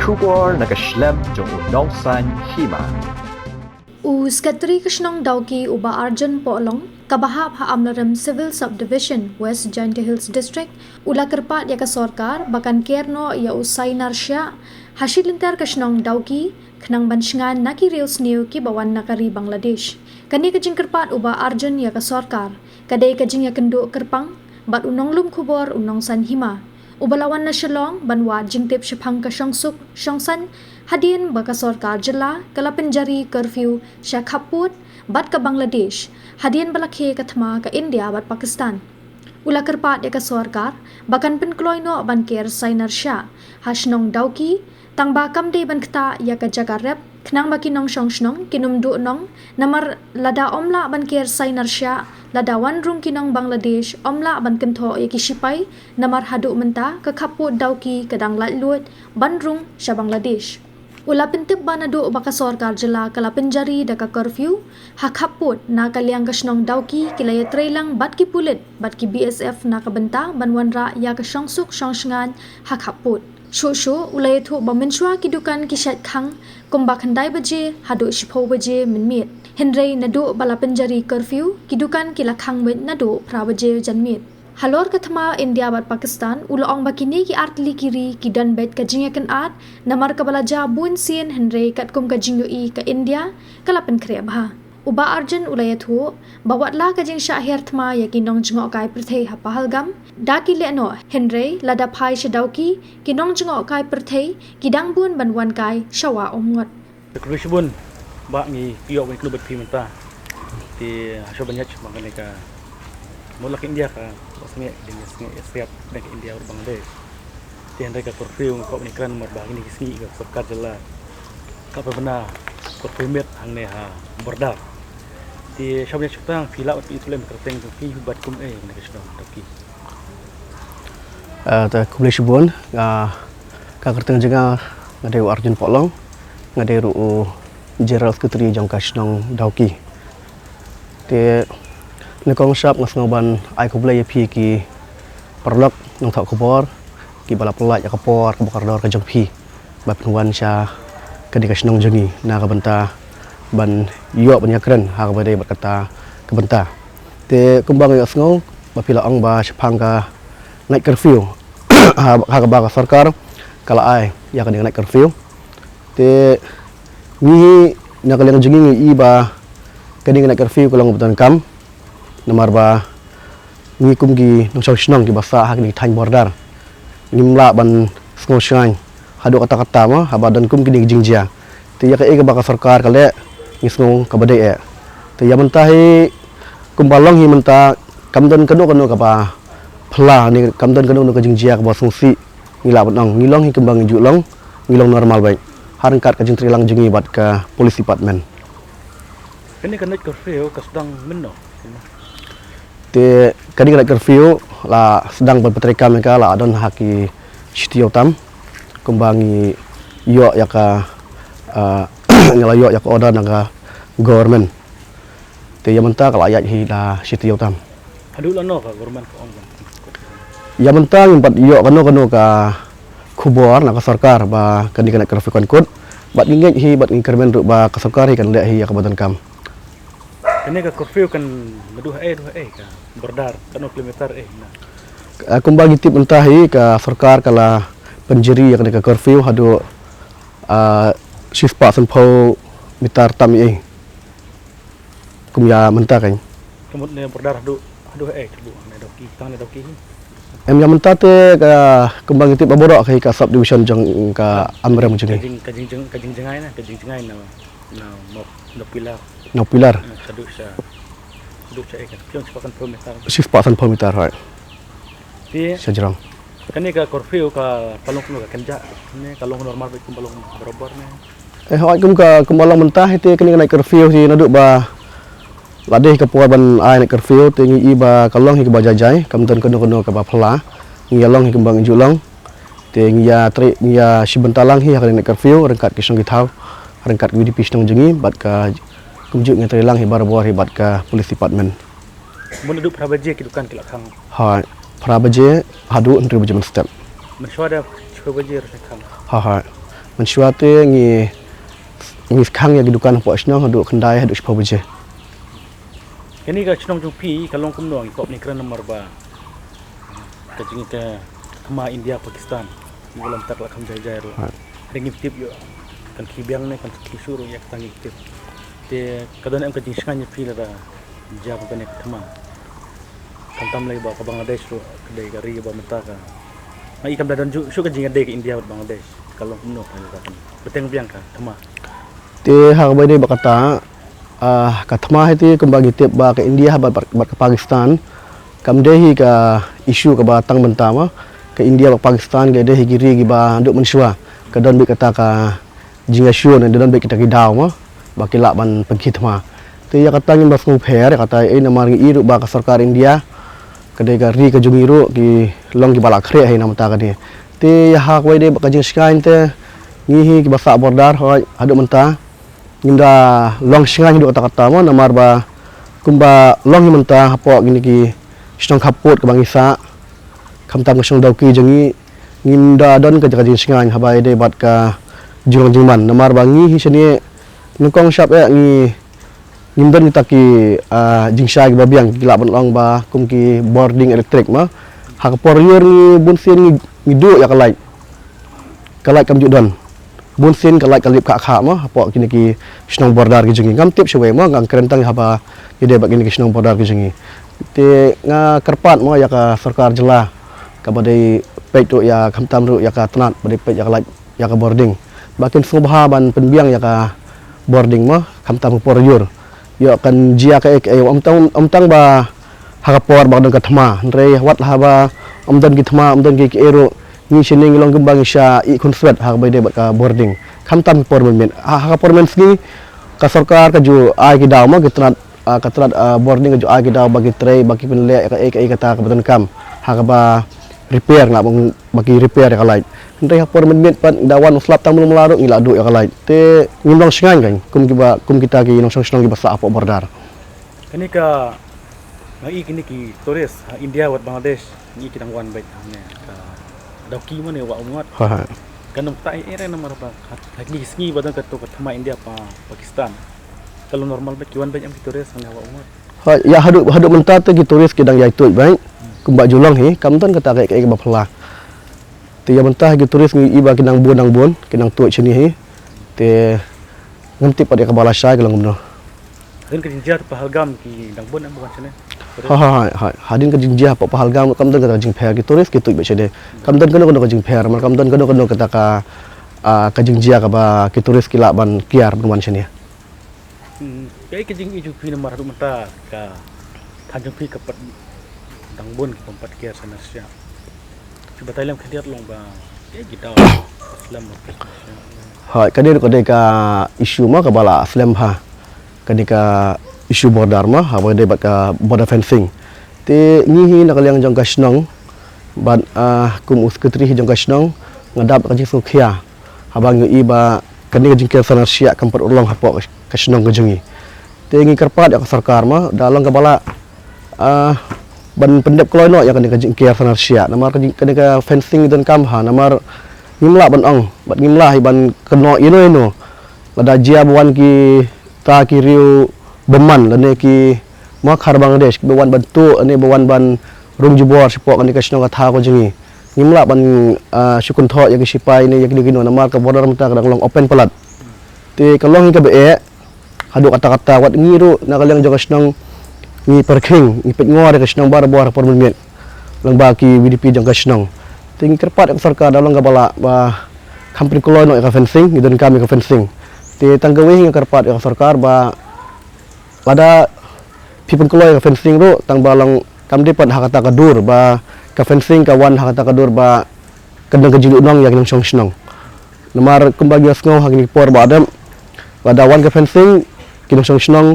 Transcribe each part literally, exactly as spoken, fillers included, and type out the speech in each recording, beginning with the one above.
Khubor na ka shlem jong u Nongsaiñ Hima. U Sekretari ka shnong Dawki u Bah Arjun Pohlong, kaba hap ha Amlarem Civil Subdivision, West Jaintia Hills District, u la kyrpad ïa ka sorkar ba kan ker noh ïa u Sainar Shah ha shi lynter ka shnong Dawki, khnang ban shngain na ki riewsniew kiba wan na ka ri Bangladesh. Kane ka jingkyrpad u Bah Arjun ïa ka sorkar ka dei ka jingïakynduh kyrpang bad u nonglum khubor u Nongsaiñ Hima, uba la wan na Shillong ban wad jingtip shaphang ka shongsuk shongsaiñ, hadien ba ka sorkar jylla ka la pynjari curfew sha khappud bad ka Bangladesh, hadien ba la khie ka thma ka India bad Pakistan. U la kyrpad ïa ka sorkar ba kan pynkloi noh ban ker Sainar Shah ha shnong Dawki, tang ba kam dei ban ktah ïa ka jaka rep, khnang ba ki nongshong shnong kin ym duh nong, namar lada ym lah ban ker Sainar Shah, lada wan rung ki nong Bangladesh ym lah ban kynthoh ïa ki shipai, namar haduh mynta ka khappud Dawki ka dang laitluid ban rung sha Bangladesh. U la pyntip ba naduh ba ka sorkar jylla ka la pynjari da ka curfew ha khappud, na ka liang ka shnong Dawki ki la ïatreilang bad ki pulit bad ki B S F na ka bynta ban wanrah ïa ka shongsuk shongshngaiñ ha khappud. Shuh shuh u la ïathuh ba mynshuwa ki dukan ki shait khang kumba khyndai baje haduh shiphew baje mynmiet. Hynrei naduh ba la pynjari curfew, ki dukan ki la khang beit naduh phra baje janmiet. Halor ka thma India bad Pakistan, u la ong ba kine ki artylli ki ri ki don beit ka jingïakynad, namar kaba la jia bun sien, hynrei katkum ka jingïohi ka India ka la pynkhreh bha. U Bah Arjun u la ïathuh ba watla ka jingshah hiar thma ïa ki nongjngohkai pyrthei ha Pahalgam da ki leh noh, hynrei lada phai sha Dawki, ki nongjngohkai pyrthei ki dang bun ban wan kai sha Wah Umngot. Te khublei shibun, Bah, ngi ïoh ban ïakynduh bad phi mynta. Te hashwa ban ïaid sha kane ka mutlak India ka, ka sngewsih, ka dang sngewsih ïa ka India bad Bangladesh. Te hynrei ka curfew nga kwah ban ïakren namar ba kine ki sngi ka sorkar jylla ka pynbna curfew miet hangne ha border. Te hashwa ban ïaid sha tang, phi lah ban pyni shuh lem ka kyrteng jong phi bad kum eh kane ka shnong Dawki. Ah, te khublei shibun, ah, ka kyrteng jong nga, nga dei u Arjun Pohlong, nga dei ruh u General Secretary jong ka shnong Dawki. Te nyngkong shuh nga sngew ban ai khublei ïa phi ki paralok nongthoh khubor kiba la pynlait ïa ka por kaba kordor ka jong phi ba phin wan sha kane ka shnong jong ngi na ka bynta ban ïoh ban ïakren ha kaba dei bad kata ka bynta. Te kumba nga ïohsngew ba phi la ong ba shaphang ka night curfew ha, ha kaba ka sorkar ka la ai ïa kane ka night curfew. Te ngi na ka liang jong ngi ngi i ba kane ka night curfew ka long kaba donkam, namar ba ngi kum ki nongshong shnong kiba sah ha kine ki thaiñ border ngim lah ban sngewshngaiñ haduh katta katta mo haba don kum kine ki jingjia. Te ïa kaei kaba ka sorkar ka leh ngi sngew kaba dei eh. Te ïa mynta hi kumba long hi mynta kam don kano kano kaba phylla ne kam don kano kano ka jingjia kaba sngewsih, ngi lah ban ong ngi long hi kumba ngi ju long, ngi long normal beit ha ryngkat ka jingtreilang jong ngi bad ka police department. Kane ka night curfew ka sdang mynno? Te kane ka night curfew la sdang ban pyntreikam ïa ka la don ha ki shi taïew tam kumba ngi ïoh ïa ka, ah, ngi la ïoh ïa ka order na ka government. Te ïa mynta ka la ïaid hi da shi taïew tam. Haduh lano ka government ka ong ban? Ïa mynta ngim pat ïoh kano kano ka khubor na ka sorkar ba kane ka night curfew kan kut. Bad ngi ngeit hi bad ngi kyrmen ruh ba ka sorkar hi kan leh hi ïa kaba donkam. Kane ka curfew kan naduh haei haduh haei ka border, katno kilometer eh na? Ah, kumba ngi tip mynta hi ka sorkar ka la pynjari ïa kane ka curfew haduh, ah, shispah sanphew meter tam ei. Kum ïa mynta kan. Ka mut ne border haduh, haduh haei, haduh ne Dawki, tang ne Dawki hi. Em, ïa mynta te ka kumba ngi tip ba baroh ka hi ka subdivision jong ka Amlarem jong ngi. Ka jing, ka jing, jing, ka jingjngai na, ka jingjngai na, na, na, na pilar. Na pilar. Na, haduh sha, haduh sha eh ka, shispah sanphew meter. Shispah sanphew meter, hooid. Te sha jrong. Kane ka curfew ka, ka long kumno, ka kynjah ne ka long normal beit kumba long barabor ne? Eh, hooid, kum ka, kumba long mynta hi te kane ka night curfew hi naduh ba la dei ka por ban ai night curfew te ngi i ba ka long hi kaba jai jai, kam don kano kano kaba phylla. Ngi ïa long hi kumba ngi ju long. Te ngi ïa trei, ngi ïa shim bynta lang hi ha kane ka night curfew ryngkat ki shnong ki thaw, ryngkat ki VDP shnong jong ngi bad ka kumjuh ngi trei lang hi barabor hi bad ka police department. Mut naduh phra baje ki dukan ki la khang? Hooid, phra baje haduh hynriew baje mynstep. Mynshuwa da shiphew baje ruh ki khang? Hooid, hooid. Mynshuwa te ngi ngi khang ïa ki dukan hapoh shnong haduh khyndai haduh shiphew baje. Kane ka shnong jong phi ka long kumno, ngi kwah ban ïakren namar ba ka jing ka thma India Pakistan, ngi lam tak la kham jai jai ruh. Hynrei ngim tip ïoh kan khie biang ne kan khie shuh ruh, ïa kata ngim tip. Te ka don em ka jingshngaiñ ïa phi lada jia kane ka thma? Khamtam lei ba ka Bangladesh ruh ka dei ka ri ba mynta ka, nga i kam da don shuh ka jingïadei ka India bad Bangladesh. Ka long kumno ka jingïadei? Bteng biang ka thma. Te ha kaba ïadei bad kata, ah, ka thma hi te kumba ngi tip ba ka India bad, bad ka Pakistan kam dei hi ka issue kaba tang mynta mo. Ka India bad Pakistan ka dei hi ki ri kiba haduh mynshuwa ka don beit kata ka jingïashoh ne don beit kita ki daw mo ba ki lah ban pynkhie thma. Te ïa kata ngim da sngewpher ïa kata, eh, namar ngi i ruh ba ka sorkar India ka dei ka ri ka jong ngi ruh ki long kiba la khreh hi na mynta kane. Te ïa ha kaba ïadei bad ka jingshngaiñ te ngi hi kiba sah border hoi haduh mynta ngim da long shngaiñ haduh katta katta mo, namar ba kumba long hi mynta hapoh kine ki shnong khappud kaba ngi sah, khamtam ka shnong Dawki jong ngi, ngim da don ka jaka jingshngaiñ haba ïadei bad ka jinglong jingman, namar ba ngi hi shane nyngkong shap eh ngi ngim don kita ki, ah, jingshai kiba biang, ki lah ban long ba kum ki bording electric mo. Ha ka por ïor ngi bun sien ngi, ngi duh ïa ka light. Ka light kam ju don. Bun sien ka light ka lip khah khah mo hapoh kine ki shnong border ki jong ngi. Ngam tip shawei mo, nga kren tang haba ïadei bad kine ki shnong border ki jong ngi. Te nga kyrpad mo ïa ka sorkar jylla kaba dei peit ruh ïa, khamtam ruh ïa ka tnat ba dei peit ïa ka light, ïa ka bording, ba kin sngewbha ban pynbiang ïa ka bording mo, khamtam ka por ïor. Ïoh kan jia kaei kaei, ym tang, ym tang ba ha ka por ba ka don ka thma, hynrei wat la haba ym don ki thma, ym don ki kaei ruh, ngi shane ngi long kumba ngi shah ïeh khunswet ha kaba ïadei bad ka bording. Khamtam ka por mynmiet, ha, ha ka por mynsngi ka sorkar ka ju ai ki daw mo, ki tnat, ah, ka tnat, ah, bording ka ju ai ki daw ba ki trei, ba ki pynleh ïa kaei kaei kata kaba donkam ha kaba repair, nga ba, ba ki repair ïa ka light. Hynrei ha por mynmiet pat da wan u slap tang mlu mla ruh ngi la duh ïa ka light. Te ngim long shngaiñ kan kum kiba, kum kita ki nongshong shnong kiba sah hapoh border. Kane ka, nga i kine ki tourist ha India bad Bangladesh, ngi ki dang wan beit hangne ka Dawki mane Wah Umngot. Ha, ha. Kan nang tai ere namar ba ha kine ki sngi ba don kato ka thma India bad Pakistan, ka long normal beit ki wan beit em ki tourist hangne Wah Umngot? Ha, ïa haduh, haduh mynta te ki tourist ki dang ïai tuid beit. Kumba ju long hi, kam don kata kaei kaei kaba phylla. Te ïa mynta ki tourist ngi i ba ki nang bun, nang bun ki nang tuid shane hi. Te ngam tip pat ïa kaba lashai ka long kumno. Hadien ka jingjia ha Pahalgam ki dang bun em ba wan shane? Ha, ha, ha, ha. Hadien ka jingjia ha Pahalgam kam don kata ka jingpher, ki tourist ki tuid beit shane. Kam don kano kano ka jingpher, namar kam don kano kano kata ka, ah, ka jingjia kaba ki tourist ki lah ban kiar ban wan shane. Hmm, kaei ka jingïohi jong phi namar haduh mynta ka thaiñ jong phi ka pat dang bun ki bym pat kiar sha nursery. Phi batai lem khyndiat long ba kaei ki daw slem ba phi. Hooid, kane ruh ka dei ka issue mo kaba la slem bha. Kane ka issue border mo, haba dei bad ka border fencing. Te ngi hi na ka liang jong ka shnong bad, ah, kum u secretary hi jong ka shnong nga dap ka jingsngewkhia haba ngi i ba kane ka jingker sanar shiah kam pat urlong hapoh ka shnong ka jong ngi. Te ngi kyrpad ïa ka sorkar mo, da long kaba lah, ah, ban pyndep kloi noh ïa kane ka jingker sanar shiah. Namar ka jing, kane ka fencing donkam bha, namar ngim lah ban ong bad ngim lah hi ban kynnoh ïano ïano. Lada jia ba wan kita ki riew bymman lane ki mo khar Bangladesh kiba wan ban tuh ne ba wan ban rung jubor shapoh kane ka shnong ka thaw ka jong ngi. Ngim lah ban, ah, shu kynthoh ïa ki sipai ne ïa kino kino namar ka border mynta ka dang long open palat. Te ka long hi kaba eh, haduh katta katta wat ngi ruh na ka liang jong ka shnong ngi pyrkhing, ngi peit ngor ïa ka shnong barabor ha por mynmiet lyngba ki VDP jong ka shnong. Te ngi kyrpad ïa ka sorkar da long kaba lah ba kham pynkloi noh ïa ka fencing, ngi donkam ïa ka fencing. Te tang kawei hi nga kyrpad ïa ka sorkar ba lada phi pynkloi ka fencing ruh tang ba long kam dei pat ha kata ka dur ba ka fencing ka wan ha kata ka dur ba ka don ka jingduhnong ïa ki nongshong shnong. Namar kumba ngi ïohsngew ha kine ki por ba dep, lada wan ka fencing ki nongshong shnong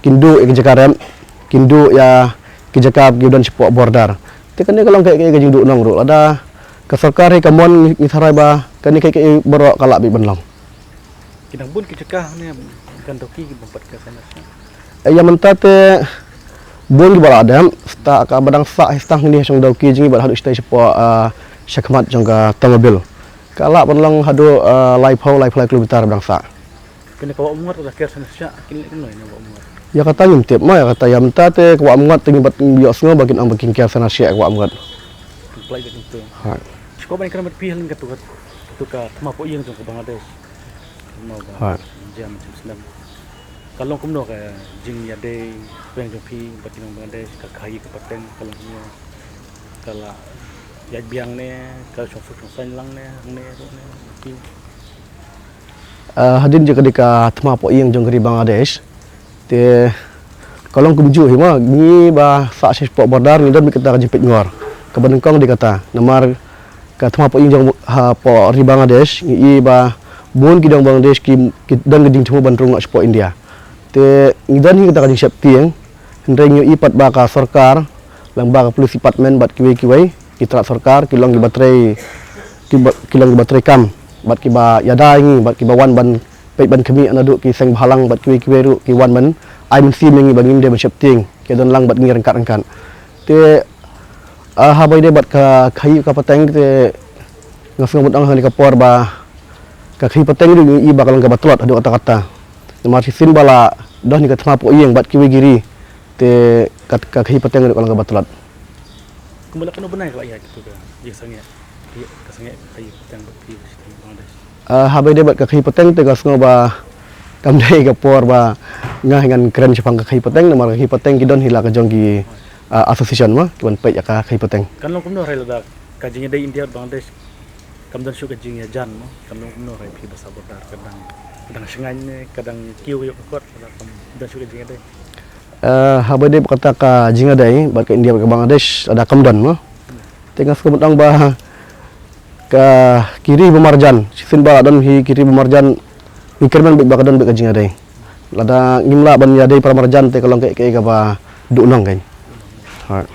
kin duh ïa ki jaka rep, kin duh ïa ki jaka kiba don shapoh border. Te kane ka long kaei kaei ka jingduhnong ruh, lada ka sorkar hi ka mon, ngi tharai ba kane kaei kaei baroh ka lah beit ban long. Ki dang bun ki jaka hangne Gandaki ki bym pat kiar sha nursery. Eh, ïa mynta te bun kiba la dep, start kaba dang sah hi start hangne ha shnong Dawki jong ngi bad haduh shatai shapoh, ah, shakhmat jong ka Tongabil. Ka lah ban long haduh, eh, laiphew, laiphew lai kilometer ba dang sah. Kine ka Wah Umngot la ker sha Nashiah, kin leh kumno ïa Wah Umngot? Ïa kata ngim tip mo, ïa kata ïa mynta te ka Wah Umngot te ngi pat ngi ïohsngew ba kin ong ba kin ker sha Nashiah ka Wah Umngot. Kin pynlait da kumto. Ha. Shuwa ban ïakren bad phi halor katu ka, katu ka thma poh ïing jong ka Bangladesh. Thma ba Ha. jam jam snem. Ka long kumno ka jingïadei pyrshah jong phi bad ki nong Bangladesh, ka khaïi ka pateng ka long kumno? Ka la ïaid biang ne, ka shong suk shong saiñ lang ne, hangne ruh ne, phi? Ah, hadien jong ka dei ka thma poh ïing jong ka ri Bangladesh. Te ka long kumjuh hi mo, ngi ba sah shapoh border ngi don beit kata ka jingpeit ngor. Kaba nyngkong dei kata, namar ka thma poh ïing jong hapoh ri Bangladesh, ngi i ba bun ki nong Bangladesh ki, ki don ka jingthmu ban rung noh shapoh India. Te ngi don hi kata ka jingsheptieng, hynrei ngi i pat ba ka sorkar, lyngba ka police department bad kiwei kiwei, ki tnat sorkar, ki long kiba trei, kiba, ki long kiba trei kam, bad kiba ïada ïa ngi, bad kiba wan ban peit ban khmih, naduh ki seng bhalang bad kiwei kiwei ruh ki wan ban ai mynsiem ïa ngi ba ngim dei ban sheptieng, ki don lang bad ngi ryngkat ryngkat. Te, ah, haba ïadei bad ka khaïi ka pateng te nga sngew ban ong ha kane ka por ba ka khaïi pateng ruh ngi i ba ka long kaba tlot haduh katta katta. Namar shisien ba la don hi ka thma poh ïing bad kiwei ki ri te ka, ka khaïi pateng ruh ka long kaba tlot. Kumba la katno bnai ka la ïaid katu ka ïing sangeh, ka sangeh ka khaïi pateng bad ki Bangladesh? Ah, haba ïadei bad ka khaïi pateng te nga sngew ba kam dei ka por ba nga hi ngan kren shaphang ka khaïi pateng, namar ka khaïi pateng ki don hi la ka jong ki, ah, association mo, ki ban peit ïa ka khaïi pateng. Kan long kumno hynrei lada ka jingïadei India Bangladesh kam don shuh ka jingïajan mo, kan long kumno hynrei phi ba sah border, ka dang, ka dang shngaiñ ne, ka dang kiew ïa ka kot, lada kam don shuh ka jingïadei? Eh, haba ïadei bad kata ka jingïadei bad ka India bad ka Bangladesh lada kam don mo. Te nga sngew ban ong ba ka ki ri ba marjan, shisien ba la don hi ki ri ba marjan, ngi kyrmen beit ba ka don beit ka jingïadei. Lada ngim lah ban ïadei para marjan te ka long kaei kaei kaba duh nong kein. Alright.